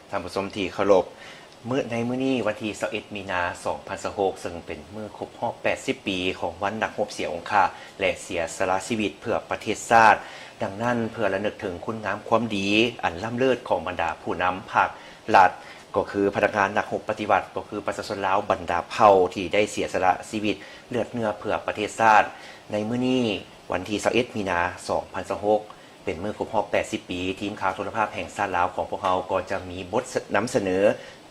ທ່ານຜູ້ຊົມທີ່ເຄົາລົບ, ມື້ ໃນມື້ນີ້ ວັນທີຊາວເອັດ ມີນາ ສອງພັນຊາວຫົກ ເຊິ່ງເປັນມື້ຄົບຮອບ ແປດສິບປີ ຂອງວັນນັກຮົບເສຍອົງຄະ ແລະ ເສຍສະຫຼະຊີວິດເພື່ອປະເທດຊາດ. ດັ່ງນັ້ນ, ເພື່ອລະນຶກເຖິງຄຸນງາມຄວາມດີອັນລ້ຳເລີດຂອງບັນດາຜູ້ນຳພັກລັດ, ກໍຄືພະນັກງານນັກຮົບປະຕິວັດ, ກໍຄືປະຊາຊົນລາວບັນດາເຜົ່າທີ່ໄດ້ເສຍສະຫຼະຊີວິດເລືອດເນື້ອເພື່ອປະເທດຊາດ. ໃນມື້ນີ້ ວັນທີຊາວເອັດ ມີນາ ສອງພັນຊາວຫົກ ເປັນມື້ຄົບຮອບ ແປດສິບປີ, ທີມຂ່າວໂທລະພາບແຫ່ງຊາດລາວຂອງພວກເຮົາກໍຈະມີບົດນຳສະເໜີ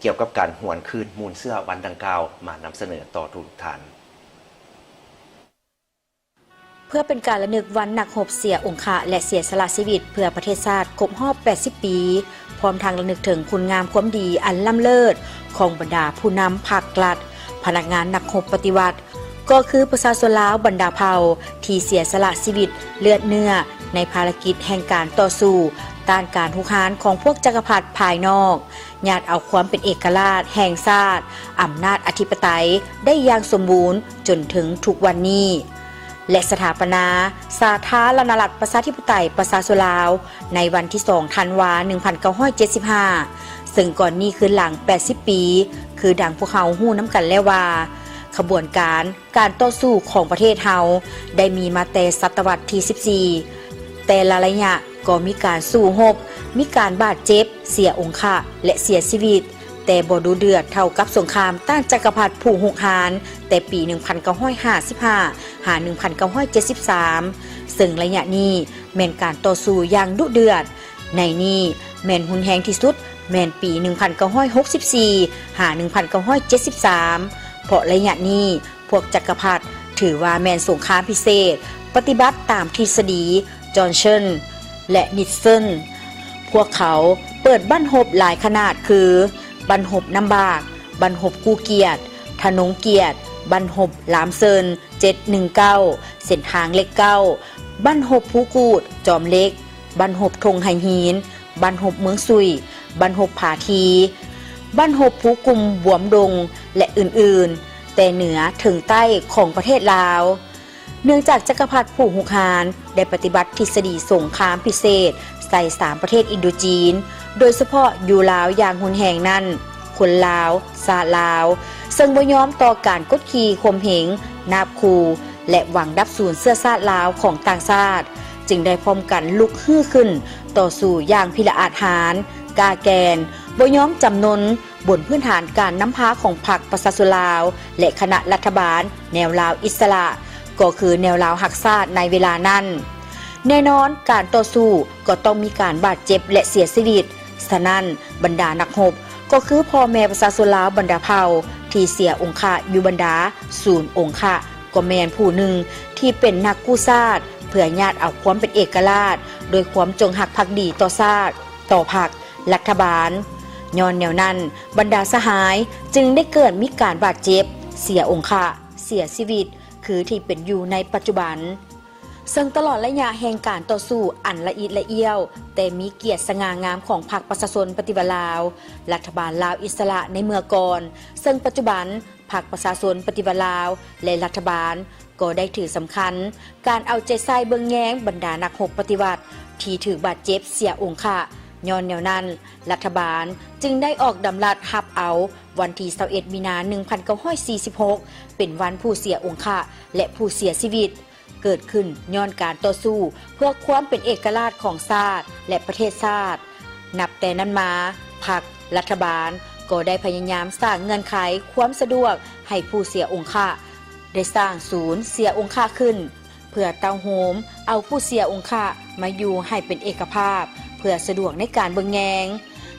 ກ່ຽວກັບການຫວນຄືນມູນເຊື້ອວັນດັ່ງກ່າວ ມານຳສະເໜີຕໍ່ທຸກໆທ່ານ. ເພື່ອເປັນການລະນຶກວັນນັກຮົບເສຍອົງຄະ ແລະ ເສຍສະຫຼະຊີວິດເພື່ອປະເທດຊາດຄົບຮອບ ແປດສິບປີ, ພ້ອມທັງລະນຶກເຖິງຄຸນງາມຄວາມດີອັນລ້ຳເລີດຂອງບັນດາຜູ້ນຳພັກລັດ, ພະນັກງານນັກຮົບປະຕິວັດ, ກໍຄືປະຊາຊົນລາວບັນດາເຜົ່າທີ່ເສຍສະຫຼະຊີວິດເລືອດເນື້ອໃນພາລະກິດແຫ່ງການຕໍ່ສູ້ຕ້ານການຮຸກຮານຂອງພວກຈັກກະພັດພາຍນອກ, ຍາດເອົາຄວາມເປັນເອກະລາດແຫ່ງຊາດ, ອຳນາດອະທິປະໄຕໄດ້ຢ່າງສົມບູນຈົນເຖິງທຸກວັນນີ້ ແລະ ສະຖາປະນາສາທາລະນະລັດປະຊາທິປະໄຕປະຊາຊົນລາວ ໃນວັນທີສອງ ທັນວາ ໜຶ່ງພັນເກົ້າຮ້ອຍເຈັດສິບຫ້າ ເຊິ່ງກ່ອນນີ້ຄືນຫຼັງ ແປດສິບປີ, ຄືດັ່ງພວກເຮົາຮູ້ນຳກັນແລ້ວວ່າ ຂະບວນການ ການຕໍ່ສູ້ຂອງປະເທດເຮົາໄດ້ມີມາແຕ່ສະຕະວັດທີສິບສີ່. ແຕ່ລະໄລຍະກໍມີການສູ້ຮົບ, ມີການບາດເຈັບ, ເສຍອົງຄະ ແລະ ເສຍຊີວິດ, ແຕ່ບໍ່ດຸເດືອດເທົ່າກັບສົງຄາມຕ້ານຈັກກະພັດຜູ້ຮຸກຮານ ແຕ່ປີໜຶ່ງພັນເກົ້າຮ້ອຍຫ້າສິບຫ້າ ຫາ ໜຶ່ງພັນເກົ້າຮ້ອຍເຈັດສິບສາມ ເຊິ່ງໄລຍະນີ້ແມ່ນການຕໍ່ສູ້ຢ່າງດຸເດືອດ. ໃນນີ້ແມ່ນຮຸນແຮງທີ່ສຸດແມ່ນປີໜຶ່ງພັນເກົ້າຮ້ອຍຫົກສິບສີ່ ຫາ ໜຶ່ງພັນເກົ້າຮ້ອຍເຈັດສິບສາມ ເພາະໄລຍະນີ້ ພວກຈັກກະພັດຖືວ່າແມ່ນສົງຄາມພິເສດ, ປະຕິບັດຕາມທິດສະດີ Johnson ແລະ Nixon. ພວກເຂົາເປີດບັ້ນຮົບຫຼາຍຂະໜາດຄື ບັ້ນຮົບນ້ຳບາກ, ບັ້ນຮົບກູ້ກຽດ, ທະນົງກຽດ, ບັ້ນຮົບລາມເຊີນ ເຈັດໜຶ່ງເກົ້າ, ເສັ້ນທາງເລກເກົ້າ, ບັ້ນຮົບພູກູດ, ຈອມເຫຼັກ, ບັ້ນຮົບທົ່ງໄຫຫີນ, ບັ້ນຮົບເມືອງຊຸຍ, ບັ້ນຮົບຜາທີ, ບັ້ນຮົບພູກຸ່ມ, ບວມດົງ ແລະ ອື່ນໆ, ແຕ່ເໜືອເຖິງໃຕ້ຂອງປະເທດລາວ. ເນື່ອງຈາກຈັກກະພັດຜູ້ຮຸກຮານໄດ້ປະຕິບັດທິດສະດີສົງຄາມພິເສດໃສ່ສາມປະເທດອິນໂດຈີນ, ໂດຍສະເພາະຢູ່ລາວຢ່າງຮຸນແຮງນັ້ນ, ຄົນລາວ, ຊາດລາວ ເຊິ່ງບໍ່ຍອມຕໍ່ການກົດຂີ່ຂົ່ມເຫງ, ນາບຂູ່ ແລະ ຫວັງດັບສູນເຊື້ອຊາດລາວຂອງຕ່າງຊາດ, ຈຶ່ງໄດ້ພ້ອມກັນລຸກຮືຂຶ້ນຕໍ່ສູ້ຢ່າງພິລະອາດຫານ, ກ້າແກ່ນ, ບໍ່ຍອມຈຳນົນ, ບົນພື້ນຖານການນຳພາຂອງພັກປະຊາຊົນລາວ ແລະ ຄະນະລັດຖະບານແນວລາວອິດສະຫຼະ, ກໍຄືແນວລາວຮັກຊາດໃນເວລານັ້ນ. ແນ່ນອນ, ການຕໍ່ສູ້ກໍຕ້ອງມີການບາດເຈັບ ແລະ ເສຍຊີວິດ. ສະນັ້ນ, ບັນດານັກຮົບ ກໍຄືພໍ່ແມ່ປະຊາຊົນລາວບັນດາເຜົ່າທີ່ເສຍອົງຄະຢູ່ບັນດາສູນອົງຄະ ກໍແມ່ນຜູ້ໜຶ່ງທີ່ເປັນນັກກູ້ຊາດ ເພື່ອຍາດເອົາຄວາມເປັນເອກະລາດ ດ້ວຍຄວາມຈົງຮັກພັກດີຕໍ່ຊາດ, ຕໍ່ພັກ, ລັດຖະບານ. ຍ້ອນແນວນັ້ນ, ບັນດາສະຫາຍຈຶ່ງໄດ້ເກີດມີການບາດເຈັບ, ເສຍອົງຄະ, ເສຍຊີວິດ ຄືທີ່ເປັນຢູ່ໃນປັດຈຸບັນ. ເຊິ່ງຕະຫຼອດໄລຍະແຫ່ງການຕໍ່ສູ້ອັນລະອິດລະອ້ຽວ, ແຕ່ມີກຽດສະຫງ່າງາມຂອງພັກປະຊາຊົນປະຕິວັດລາວ, ລັດຖະບານລາວອິດສະຫຼະໃນເມື່ອກ່ອນ, ເຊິ່ງປັດຈຸບັນ ພັກປະຊາຊົນປະຕິວັດລາວ ແລະ ລັດຖະບານ ກໍໄດ້ຖືສຳຄັນການເອົາໃຈໃສ່ເບິ່ງແຍງບັນດານັກຮົບປະຕິວັດທີ່ຖືກບາດເຈັບເສຍອົງຄະ. ຍ້ອນແນວນັ້ນ, ລັດຖະບານຈຶ່ງໄດ້ອອກດຳລັດຮັບເອົາວັນທີຊາວເອັດ ມີນາ ໜຶ່ງພັນເກົ້າຮ້ອຍສີ່ສິບຫົກ ເປັນວັນຜູ້ເສຍອົງຄະ ແລະ ຜູ້ເສຍຊີວິດ. ເກີດຂຶ້ນຍ້ອນການຕໍ່ສູ້ເພື່ອຄວາມເປັນເອກະລາດຂອງຊາດ ແລະ ປະເທດຊາດ. ນັບແຕ່ນັ້ນມາ, ພັກ, ລັດຖະບານ ກໍໄດ້ພະຍາຍາມສ້າງເງື່ອນໄຂຄວາມສະດວກໃຫ້ຜູ້ເສຍອົງຄະ, ໄດ້ສ້າງສູນເສຍອົງຄະຂຶ້ນ ເພື່ອເຕົ້າໂຮມເອົາຜູ້ເສຍອົງຄະມາຢູ່ໃຫ້ເປັນເອກະພາບ ເພື່ອສະດວກໃນການເບິ່ງແຍງ.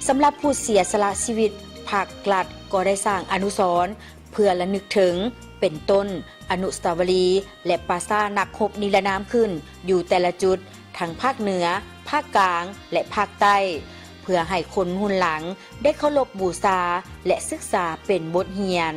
ສຳລັບຜູ້ເສຍສະຫຼະຊີວິດ, ພັກ, ລັດ ກໍໄດ້ສ້າງອະນຸສອນ ເພື່ອລະນຶກເຖິງ ເປັນຕົ້ນ ອະນຸສາວະລີ ແລະ ປາສາດນັກຮົບນິລະນາມຂຶ້ນຢູ່ແຕ່ລະຈຸດ ທັງພາກເໜືອ, ພາກກາງ ແລະ ພາກໃຕ້ ເພື່ອໃຫ້ຄົນຮຸ່ນຫຼັງໄດ້ເຄົາລົບບູຊາ ແລະ ສຶກສາເປັນບົດຮຽນ.